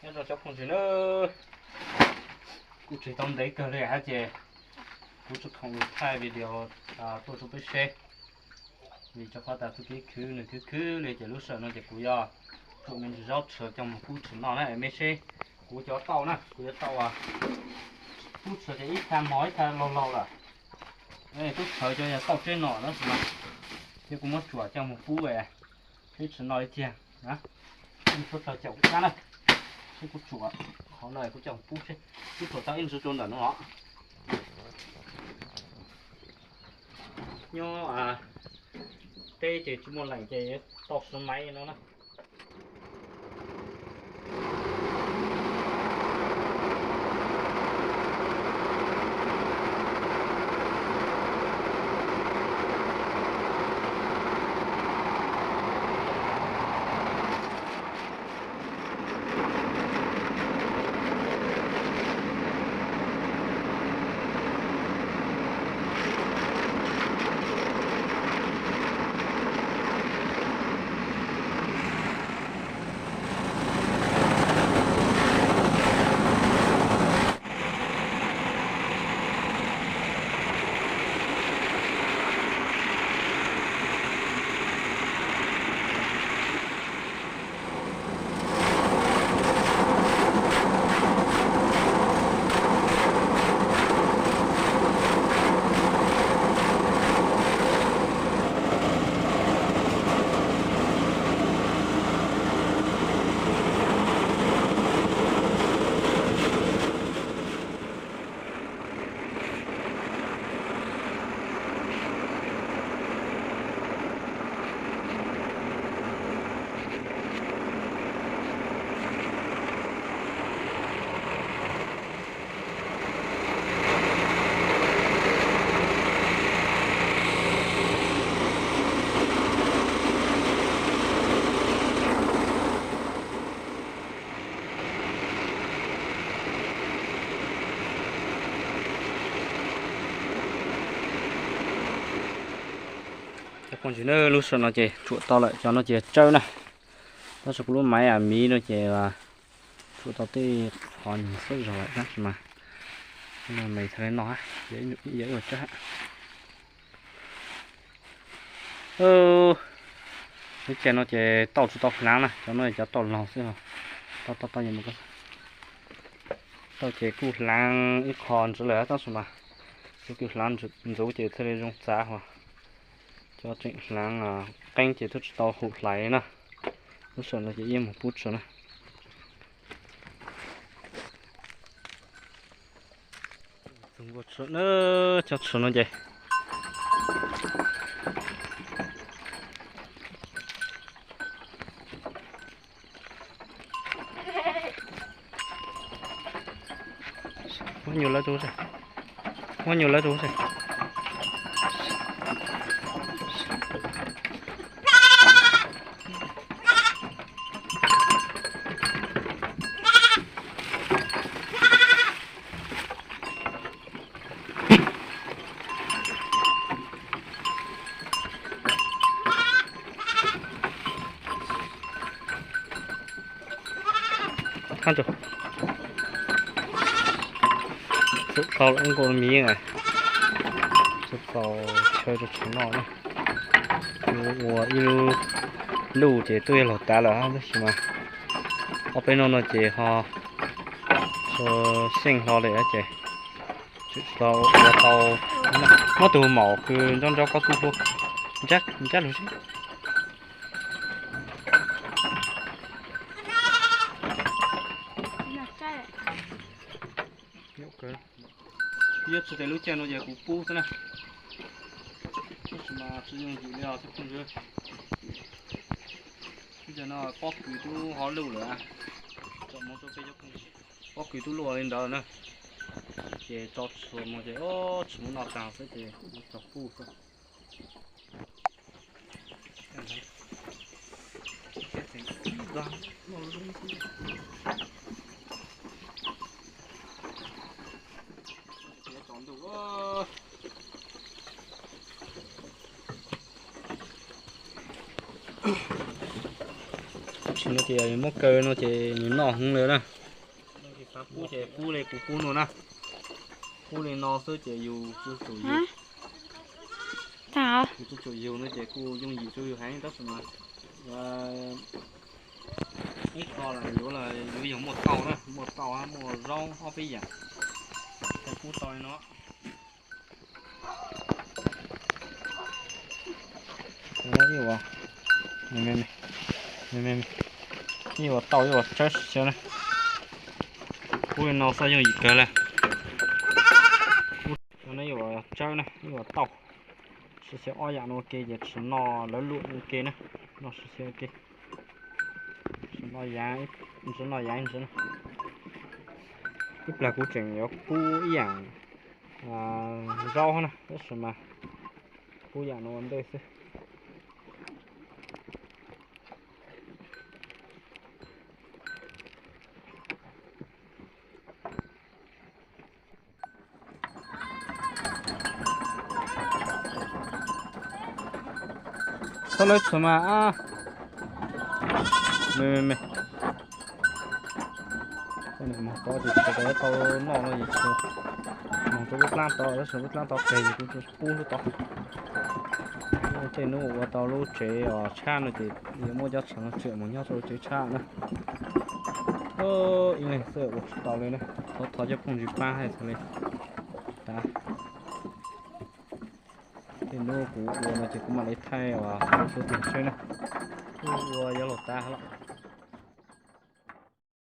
Nyob zoo cov phooj ywg na, kuj tsis tau ntev kawg li hab ces kuv tsuas khoom thaij video tuaj rau peb seb, vim rau qhov tas txuj kev khwv nws khwv khwv li ces lub sij hawm no ces kuv yuav tsuam me ntsis zaub tshawv coj mus pub tshawv noj na mej seb. Kuv cov tauj na kuv yuav tau pub tshawv ces ib txha mos ib txha laug laug lawm. Tub tshawv cov yog tauj tseb no tab sis mas thiab kuv muab tsuam coj mus pub seb tshawv noj li tiag. Kuv tshuav tau caum kab na, seb kuv tsuam qhov no kuv coj mus pub seb, kuv tsuam tau ib ntsis rau ntawm no os. Nyob teb ces tsis muaj leem ces tau siv maiv no na. Cov phooj ywg na, lub sij hawm no ces tsuam tau lawm, cov no ces tsawb na. Tab sis kuv lub maiv a miv no ces tsuam tau tej qhov nyuag xwb zog lawm tab sis mas me tha li no, yog ib tsawb. Lub caij no ces tauj tsis tau hlaav na, cov no cov tauj laug xwb. Tauj tauj tauj, tauj ces kuj hlaav ib qho ntxiv lawm tab sis mas cov kws hlaav ntxuv ces thiaj li zoo txav hos. Cov tseem hlaav qeeb ces twb tsis tau hum hlais li na. Lub sij hawm no ces ib mus pub tshawv na. Cov tshawv no ces muab nyuam lawv rau, muab nyuam lawv rau. Txawm tau lawm nkaus miv, txawm tau chaw rau tshwv noj na. Kuv ua ib lub luj ces twb yog los tav lawm tab sis mas ob peb hnub no ces ho txhua xyeej hlo li ces tsis tau ua tau. Muab tus maum kws nrov nrov koj tub hlub, nrab lug sib. Yog tsis tas lub caij no ces kuv pub xwb na. Tab sis mas tsis yooj yim li os cov phooj ywg. Lub caij no pob kws twb ho luj lawm, tsom mus rau peb cov phooj ywg, pob kws twb luj li ntawd na. Ces tso txhua mus ces tsis muaj noj tag xwb ces tso pub xwb. No ces muab kaw no ces nws noj heev li na. Pub ces pub li kuv pub no na. Pub li no xwb ces yus tsum yus, yus tsum yus no ces kuj yooj yim rau yus heev tab sis mas ib qho los yuav los yuav yog muaj tauj na, muaj tauj muaj zaub ob peb yam. Pub tau li no. Ib uas tauj ib uas tsawb sib xyaw na. Pub li no xwb yooj yim kawg li. Ib uas tsawb na ib uas tauj, sib xyaw ob yam no ua ke ces tsis noj lawv luam ua ke na, noj sib xyaw ua ke. Tsis noj yav, tsis noj yav ntsis na. Ib plag kuv tseem yuav pub ib yam zaub na tab sis mas pub yam no ua ntej xwb. Txhob lawv txhuam mas. Me me me. Moog tod ces tsis tau noj no ces moog rau lub dlaab tod tab sis lub dlaab tod qeg ces kuv pub lub tod. Tej nub ua tau lub tsev os tshab no ces yuav muab cov txhuam no txiam moog nyob rau lub tsev tshab na. Ib leeg xwb ua tsis tau li na, thov thov cov phooj ywg pab hais txog li. Tav, tej nub kuv ua no ces kuv mam li thaij os, kuv tiag seb na. Kuv ua yuav luag tav lawm.